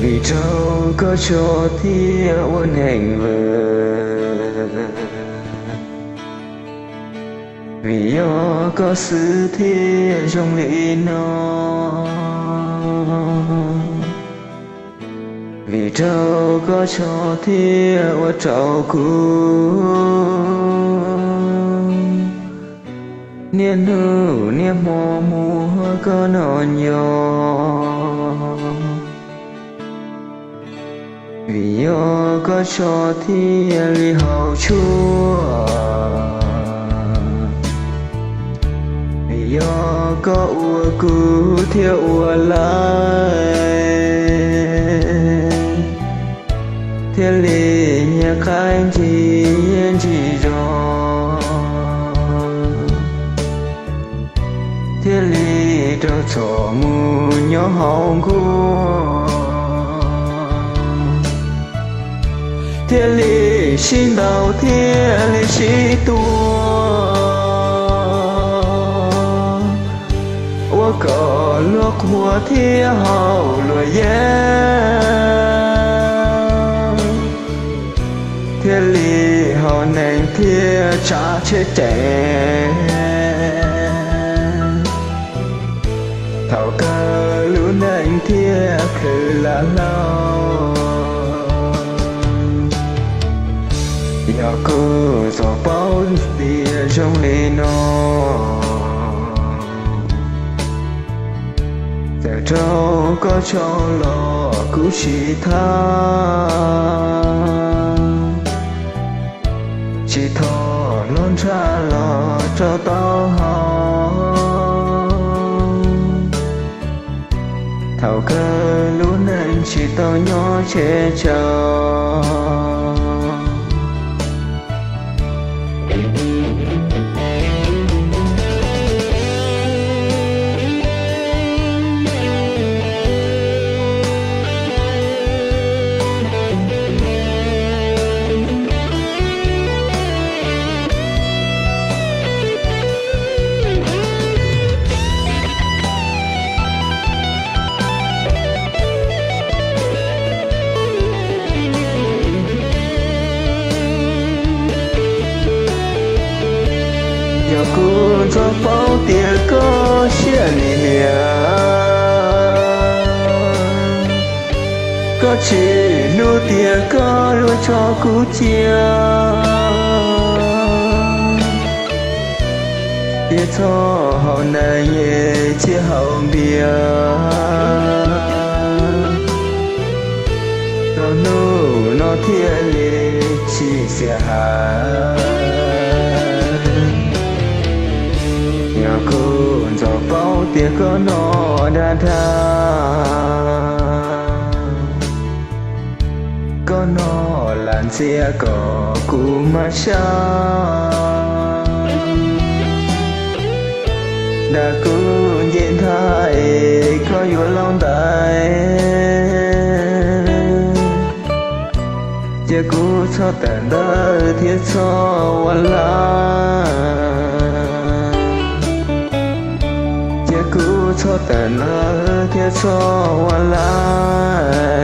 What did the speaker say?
Vim raug koj tso thiab ua neeg vwm, vim yog koj xwb thiaj zoo li no. Vim raug koj tso thiab ua rau kuv niaj hnub niaj hmo muaj koj noj nco. Vim yog koj tso thiaj li haus tshuaj, vim yog koj ua kuv thiaj ua lawm, thiaj li nyias qaib ncig nyias ntsis zog, thiaj li raug txom mus nyob hauv nkuaj, thiaj li sib ntaus thiaj li sib tua, ua kom luag qhuas thiab haus luag yeeb, thiaj li haus neeg thiab tsav tsheb cev. Thaum kawg lub neej thiaj plhws lam hlau, yog kuv txoj paub tias zoo li no. Txawm raug koj tso los kuv tsis thab, tsis thov hlob nrhab los rau taub hau. Thaum kawg lub neej tsis tau nyob tsheb tsau. Yog kuv txoj paub tias koj siab lim hiam, koj tsis hlub tias koj yuav tso kuv cia. Tias txhob haus neeg es cia haus npias, txog hnub no thiaj li tsis xiam hais. Yog kuv ntxov paub tias koj noj dag dag, koj noj lam ntxias kom kuv maj sab. Dag kuv nce ntha es koj yuav laub ntais, cia kuv txhob tawm ntawv thiab txhob ua laj, cia kuv txhob tawm ntawv thiab txhob ua laj.